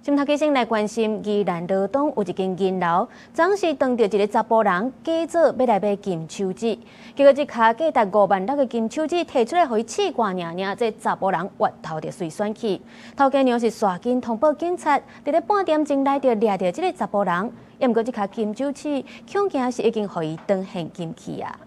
鏡頭先來關心宜蘭羅東有一間銀樓，昨時當著一个查埔人假做欲來買金手指，結果這跤價值5萬六个金手指提出來予伊試掛爾爾，這查埔人越頭就隨選去。頭家娘是煞緊通報警察，佇咧半點鐘內就掠著這个查埔人，猶毋過這跤金手指恐驚是已經予伊當現金去啊。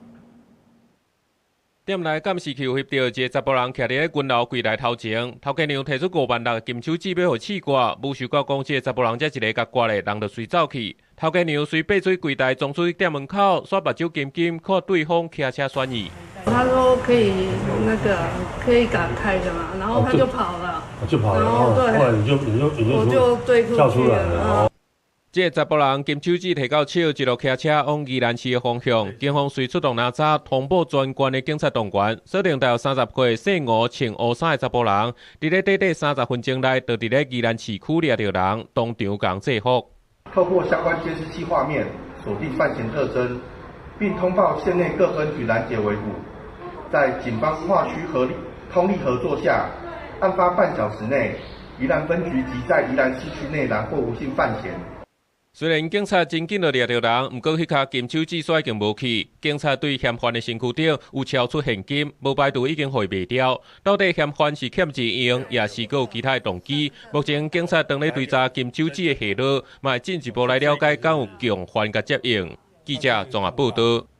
店內監視器有翕著一个查埔人徛佇咧銀樓櫃台頭前，頭家娘提出5萬六个金手指欲予試掛，無想到講這个查埔人才一个共掛咧，人就隨走去。頭家娘隨爬出櫃台，衝出店門口，煞目睭金金，看對方騎車轉去。他說可以那個可以敢開的嘛，然後他就跑了，就跑了，然後對，後來你就我就追出跳出來了。這个查埔人金手指提到手，一路騎車往宜蘭市的方向，警方隨出動攔查，通報全縣的警察動員，鎖定大約30歲、姓吳、穿烏衫的查埔人，佇咧短短30分鐘內，就佇咧宜蘭市區掠著人，當場共制服。透過相關監視器畫面鎖定犯嫌特徵，並通報縣內各分局攔截圍捕。在警方跨區合力通力合作下，案發半小時內，宜蘭分局即在宜蘭市區內攔獲吳姓犯嫌。雖然警察真緊就掠著人，毋過彼跤金手指煞已經無去。警察對嫌犯的身軀頂有抄出現金，無排除已經予伊賣掉。到底嫌犯是欠錢用，抑是閣有其他的動機？目前警察正咧追查金手指的下落，嘛會進一步來了解敢有共犯共接應。記者綜合報導。